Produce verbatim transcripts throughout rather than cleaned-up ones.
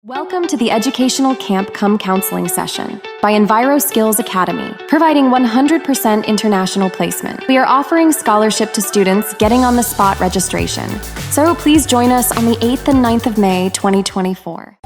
Welcome to the educational camp cum counseling session by Enviro Skills Academy, providing one hundred percent international placement. We are offering scholarship to students getting on the spot registration. So please join us on the eighth and ninth of May twenty twenty-four.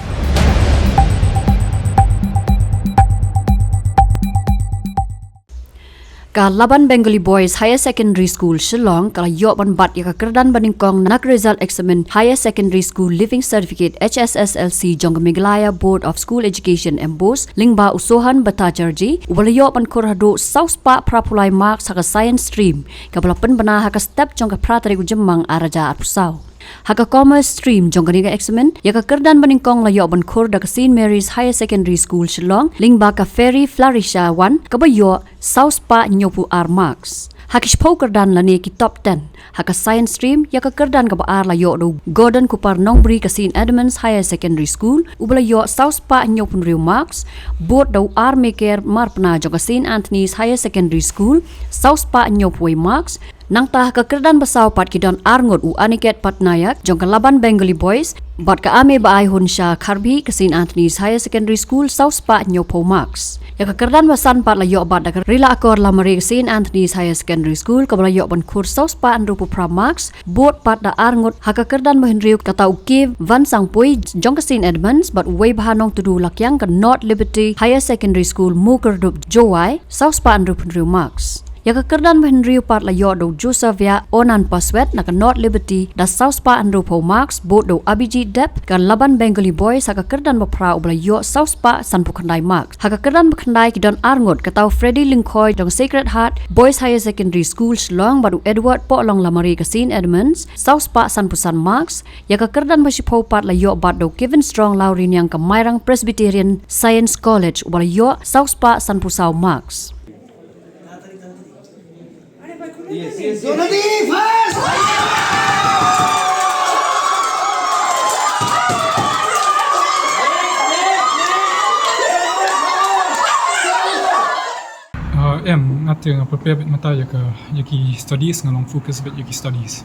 Ka Laban Bengali Boys Higher Secondary School Shillong ka la ïoh ban bat ïa ka kyrdan ba nyngkong na ka result examen Higher Secondary School Leaving Certificate H S S L C jong ka Meghalaya Board of School Education MBOSE lyngba u Sohan Bhattacharjee, uba la ïoh ban khur haduh saw spah phra phew lai marks ha ka science stream, kaba la pynbna ha ka step jong ka phra tarik u Jymmang ar hajar arphew saw. Ha ka commerce stream jong kane ka examen, ïa ka kyrdan ba nyngkong la ïoh ban khur da ka Saint Mary's Higher Secondary School Shillong lyngba ka Fairy Flarisha One, kaba ïoh saw spah hynñiew phew ar marks. Ha ki shiphew kyrdan lane ki top ten ha ka science stream, ïa ka kyrdan kaba ar la ïoh da u Gordon Kupar Nongbri ka Saint Edmund's Higher Secondary School, uba la ïoh saw spah hynñiew phew hynriew marks, bud da u R Meker Marpna jong ka Saint Anthony's Higher Secondary School, saw spah hynñiew phew wei marks. Nangta ha ka kyrdan ba saw pat ki don ar ngut, u Aniket Patnaik jong ka Laban Bengali Boys bad ka Ame Baaihunsha Kharbhih ka Saint Anthony's Higher Secondary School, saw spah hynñiew phew marks. Ïa ka kyrdan ba san pat la ïoh bat da ka Rila Akor Lamare ka Saint Anthony's Higher Secondary School, kaba la ïoh ban khur saw spah hynriew phew phra marks, bud pat da ar ngut. Ha ka kyrdan ba hynriew kata u K Vansangpui jong ka Saint Edmund's bad u Weibha Nongtudu Lakiang ka North Liberty Higher Secondary School, Mukerdub, Jowai, saw spah hynriew phew hynriew marks. Ïa ka kyrdan ba hynriew pat la ïoh da u Josavia Onan Paswet na ka North Liberty da saw spah hynriew phew marks, bud da u Abhijit Deb ka Laban Bengali Boys. Ha ka kyrdan ba phra uba la ïoh saw spah san phew khyndai marks. Ha ka kyrdan ba khyndai ki don ar ngut, kata u Freddy Lyngkhoi jong Sacred Heart Boys Higher Secondary School Shillong bad u Edward Pohlong Lamare ka Saint Edmund's, saw spah san phew san marks. Ïa ka kyrdan ba shiphew pat la ïoh bat da u Kevin Strong Lawriniang ka Mairang Presbyterian Science College, uba la ïoh saw spah san phew saw marks. Ah, em, nga te nga prepare bit mynta ïa ka, ïa ki studies, nga long focus bit ïa ki studies.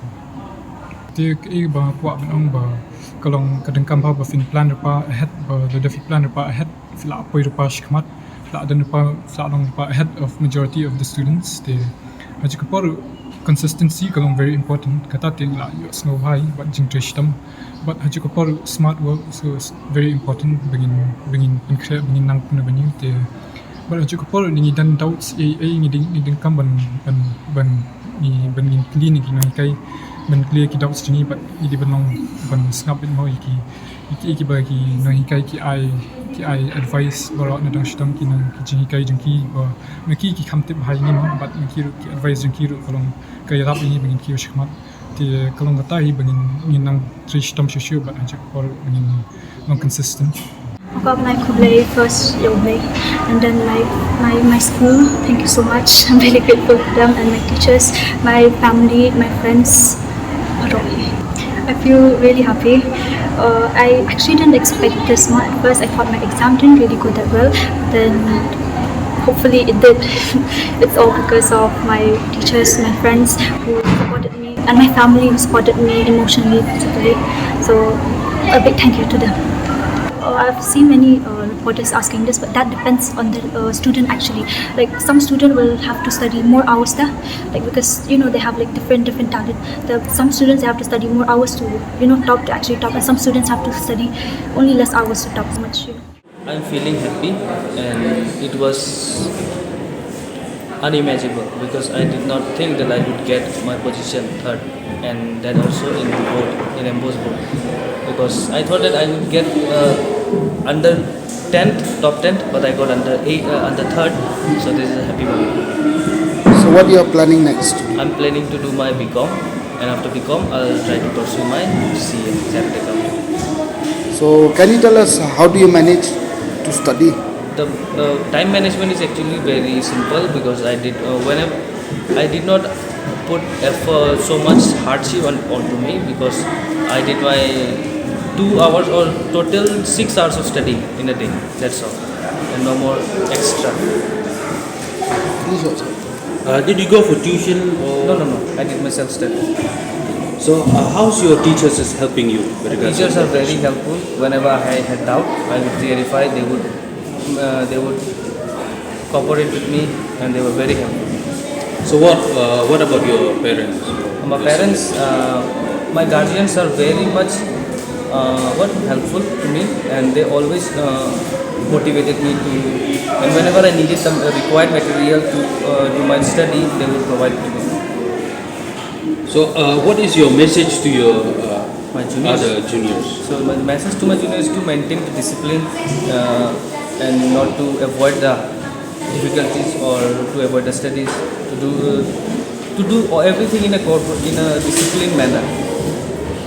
Te kaei ba nga kwah ban ong ba ka long ka donkam ba, ba phin plan lypa ahead, ba lada phi plan lypa ahead, phi lah poi lypa shakhmat, phi lah don lypa, phi lah long lypa ahead of majority of the students. Te ha kajuh ka por consistency ka long very important. Kata te ngi lah ïohsngew bha ïa bad jingtrei shitom. Bad ha kajuh ka por smart work so is very important. Ba ngin, ba ngin pynkhreh, ba ngin nang kumno ban ïoh te. Bad ha kajuh ka por ngi don doubts, ei, ei, ngi dei, ngi donkam ban, ban, ban, ngi, ban ngin kylli na ki nonghikai, ban clear ki doubts jong ngi, bad ngi dei ban long, ban sngap bit mo ïa ki, ïa ki, ïa kiba ki nonghikai ki ai, ki ai advice baroh na dang shitom, ki nong, ki jinghikai jong ki ba ma ki, ki kham tip bha ïa ngi mo, bad ma ki ruh ki advice jong ki ruh ka long ka ïarap ïa ngi ba ngin kiew shakhmat. Te ka long kata hi ba ngin, ngin nang trei shitom shuh shuh bad ha kajuh ka por ba ngin long consistent. I've got my khublei first, Yawbei, and then my, my, my school. Thank you so much. I'm really grateful to them and my teachers, my family, my friends. I feel really happy. Uh, I actually didn't expect this much at first. I thought my exam didn't really go that well. Then hopefully it did. It's all because of my teachers, my friends who supported me, and my family who supported me emotionally, physically. So a big thank you to them. Uh, I've seen many uh, reporters asking this, but that depends on the uh, student actually. Like some student will have to study more hours there, like because you know they have like different different talent. There are some students they have to study more hours to you know top to actually top, and some students have to study only less hours to top as much. You know. I'm feeling happy, and it was unimaginable because I did not think that I would get my position third, and that also in board, in MBOSE board, because I thought that I would get uh, under tenth, top tenth, but I got under eight, uh, under third. So this is a happy moment. So what you are planning next? I'm planning to do my BCom, and after BCom, I'll try to pursue my CA, chartered accountant. So can you tell us how do you manage to study? The uh, time management is actually very simple because I did uh, whenever I did not put effort, so much hardship on, onto me because I did my two hours or total six hours of study in a day. That's all, and no more extra. This also. Uh, did you go for tuition or? No, no, no. I did my self study. So, uh, how's your teachers is helping you with regards to Teachers are very preparation? Helpful. Whenever I had doubt, I would clarify. They would uh, they would cooperate with me, and they were very helpful. So, what uh, what about your parents? My parents, uh, my guardians are very much uh, what helpful to me, and they always uh, motivated me to. And whenever I needed some uh, required material to uh, do my study, they would provide to me. So, uh, what is your message to your uh, My juniors. Other juniors? So my message to my juniors is to maintain the discipline uh, and not to avoid the difficulties or to avoid the studies. To do uh, to do everything in a corpor- in a disciplined manner.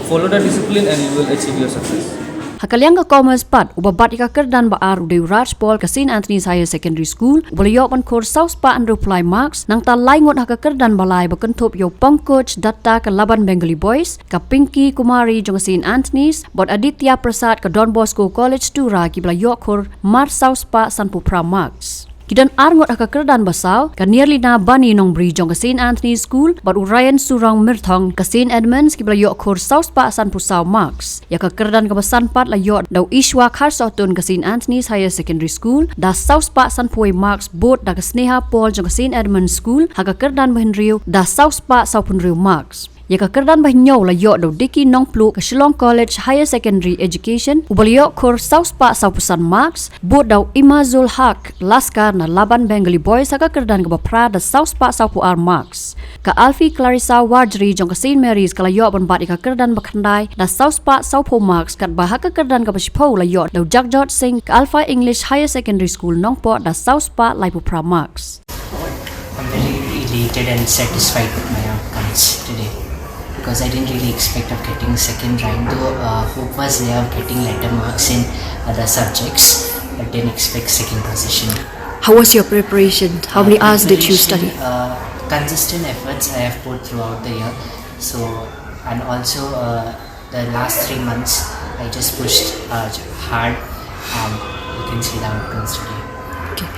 Follow the discipline and you will achieve your success. Ha ka liang ka Commerce pat, uba bat ïa ka kyrdan ba ar u dei u Raj Paul ka Saint Anthony's Higher Secondary School, uba la ïoh ban khor saw spah hynriew phew lai marks, nangta lai ngut ha ka kyrdan ba lai ba kynthup ïa u Pankaj Datta ka Laban Bengali Boys, ka Pinky Kumari jong ka Saint Anthony's, bad Aditya Prasad ka Don Bosco College Tura kiba la ïoh khor mar saw spah san phew phra marks. Ki don ar ngut ha ka kyrdan ba saw, ka Nirlina Bani Nongbri jong ka Saint Anthony's School, bad u Ryan Surong Myrthong ka Saint Edmund's kiba la ïoh khor saw spah san phew saw marks. Ïa ka kyrdan kaba san pat la ïoh da u Ishwa Kharsohtun ka Saint Anthony's Higher Secondary School, da saw spah san phew wei marks, bud da ka Sneha Paul jong ka Saint Edmund's School, ha ka kyrdan ba hynriew, da saw spah saw phew hynriew marks. Ïa ka kyrdan ba hynñiew la ïoh da u Dicky Nongpluh ka Shillong College Higher Secondary Education, uba la ïoh khor saw spah saw phew san marks, bud da u Imazul Haq Laskar na Laban Bengali Boys ha ka kyrdan kaba phra da saw spah saw phew ar marks. Ka Alfie Clarissa Warjri jong ka Saint Mary's ka la ïoh ban bat ïa ka kyrdan ba khyndai da saw spah saw phew marks, katba ha ka kyrdan kaba shiphew la ïoh da u Jagjot Singh ka Alpha English Higher Secondary School Nongpoh da saw spah lai phew phra marks. I'm very elated and satisfied with my outcomes today because I didn't really expect of getting second rank, though uh, hope was there of getting letter marks in other subjects, but didn't expect second position. How was your preparation? How many hours did you Preparation, study? Uh, consistent efforts I have put throughout the year. So, and also uh, the last three months, I just pushed uh, hard, and you can see the outcomes today. Okay.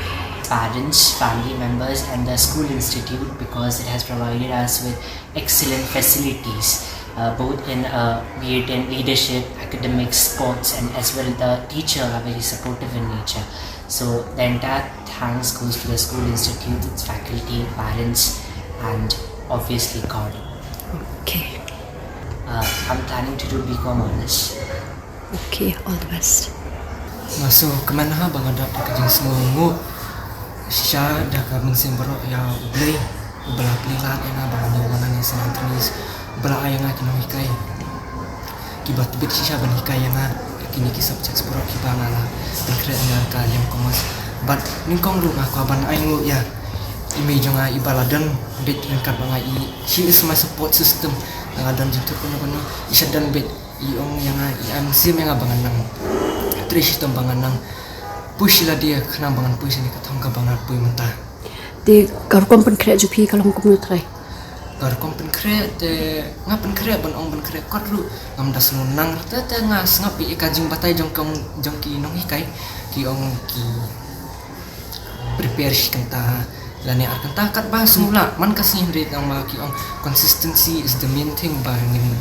Parents, family members, and the school institute, because it has provided us with excellent facilities, uh, both in uh, be it in leadership, academics, sports, and as well the teacher are very supportive in nature. So the entire thanks goes to the school institute, its faculty, parents, and obviously God. Okay. Uh, I'm planning to do B Com honors. Okay, all the best. Nga sngewkmen ha ba nga dap da ka jingsngewnguh shisha da ka mynsiem baroh ïa U Blei uba la plie lad ïa nga ba ngan ïoh wan nangne Saint Anthony's, uba la ai ïa nga ki nonghikai kiba tbit shisha ban hikai ïa nga ïa kine ki subjects baroh kiba nga la pynkhreh na ka liang commerce. Bad nyngkong ruh nga kwah ban ainguh ïa i mei jong nga iba la don beit ryngkat bad nga. I, she is my support system. Lada nga don jingthut kano kano, i shah don beit, i ong ïa nga, i ai mynsiem ïa nga ba ngan nang trei shitom, ba ngan nang poi sha lade khnang ba ngan poi shane ka thong kaba nga poi mynta. Te ka rukom pynkhreh jong phi ka long kumno trai? Ka rukom pynkhreh te nga pynkhreh ban ong pynkhreh kot ruh ngam da sngewthuh, te te nga sngap ïa ka jingbatai jong ki, jong ki nonghikai, ki ong ki prepare shi kynta lane ar kynta katba sngewlah man ka sngi, hynrei tang ba ki ong consistency is the main thing ba ngin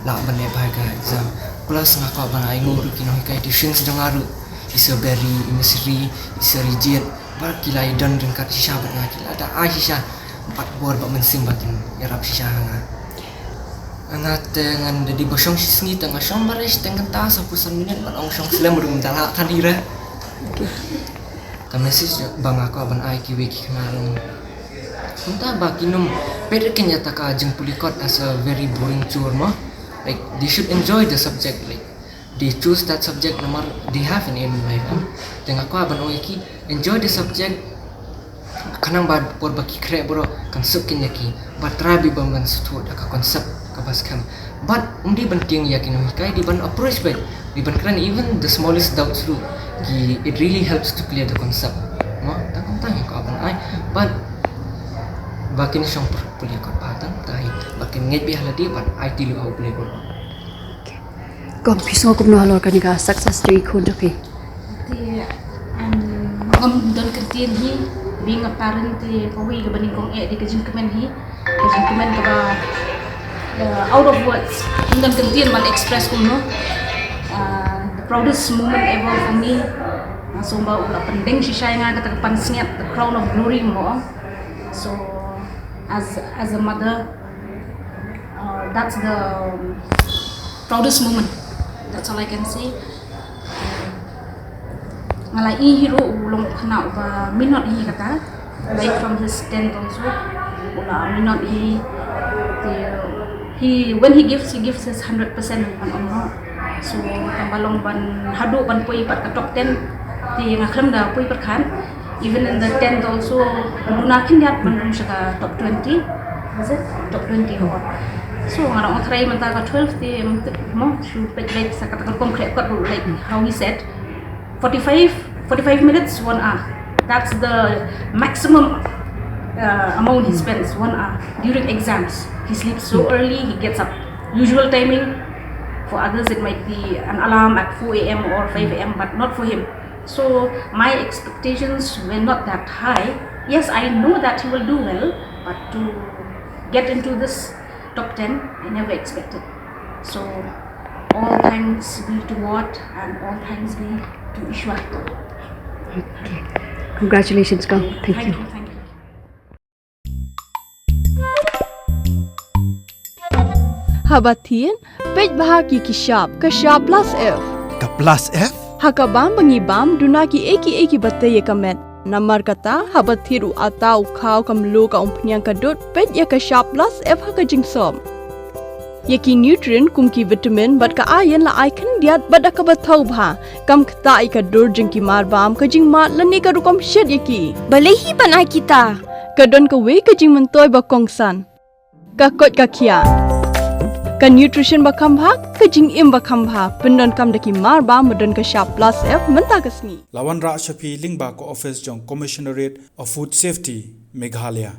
lah ban leh bha ha ka exam. Plus nga kwah ban ainguh ruh ki nonghikai tuitions jong nga ruh, i Sir Berry, i Miss Ri, i Sir Rijit, ba ki la ïadon ryngkat shisha bad nga, ki la da ai shisha bad bor bad mynsiem ba kin ïarap shisha ha nga. Nga te ngan da dei ba shong shisngi te nga shong ba re shiteng kynta, sawphew san minit bad ong shong slem ruh mynta lah than ira. Ka message ba nga kwah ban ai kiwei ki khynnah long, mynta ba kin ym peit ïa kata ka jingpule kot as a very boring chore mo. Like, they should enjoy the subject, like, they choose that subject namar they have an aim in life, em. Te nga kwah ban ong ïa ki, enjoy the subject, khnang ba por ba ki khreh baroh kan suk kynja ki, ba trai beit ban sngewthuh da ka concept kaba skhem. Bad ym dei ban tieng ïa ki nonghikai, dei ban approach beit, dei ban kren even the smallest doubts ruh, ki, it really helps to clear the concept. Mo, tang kumta nga kwah ban ai, bad ba kin shong pule kot bha tang kumta hi, ba kin ngeit beit ha lade bad aiti lad ha U Blei baroh. Kong, phi sngew kumno halor kane ka success jong i khun jong phi? Te, um, ngam don kyntien hi, being a parent te kawei kaba nyngkong eh dei ka jingkmen hi, ka jingkmen kaba Uh, out of words. Ngam don kyntien ban express kumno. Uh, the proudest moment ever for me. Nga sngew ba u la pyndeng shisha ïa nga kata ka pansngiat, the crown of glory mo. So as as a mother, uh, that's the proudest moment. That's all I can say. Nga la ïohi ruh u long u khynnah uba minot hi kata. Right from his tenth also, u la minot hi. Te he, when he gives, he gives his hundred percent, ban ong noh. So tang ba long ban haduh ban poi pat ka top ten, te nga khlem da poi pyrkhat. Even in the tenth also, nga duna khyndiat ban rung sha ka top twenty. Was it? Top twenty or. So nga dang ong try mynta ka twelve, te mo shu peit, like, sa kata ka rukom khreh kot, like how he said, forty-five, forty-five minutes, one hour. That's the maximum uh, amount he spends, one hour during exams. He sleeps so early, he gets up usual timing. For others, it might be an alarm at four a m or five a m, but not for him. So my expectations were not that high. Yes, I know that he will do well, but to get into this top ten, I never expected. So all thanks be to God and all thanks be to Ishwar. Okay. Congratulations, Kong. Thank you. Thank you. Haba thied, peit bha ki ki shap, ka shap plus F. Ka plus F? Ha ka bam ba ngi bam, duna ki ei ki ei kiba tei ïa ka met. Namar kata, haba thied u atta, u khaw, ka mluh, ka umphniang, ka dud, peit ïa ka shap plus F ha ka jingsop. Ïa ki nutrient kum ki vitamin bad ka iron la ai khyndiat bad da kaba thaw bha. Kam ktah ïa ka dur jong ki marbam, ka jingmad lane ka rukom shet ïa ki. Balei hi ban ai kita? Ka don kawei ka jingmyntoi ba kongsan. Ka koit ka khiah. Ka nutrition ba kham bha, ka jingim ba kham bha. Pyndonkam da ki marbam ba don ka shap plus F mynta ka sngi. La wanrah sha phi lyngba ka office jong Commissionerate of Food Safety, Meghalaya.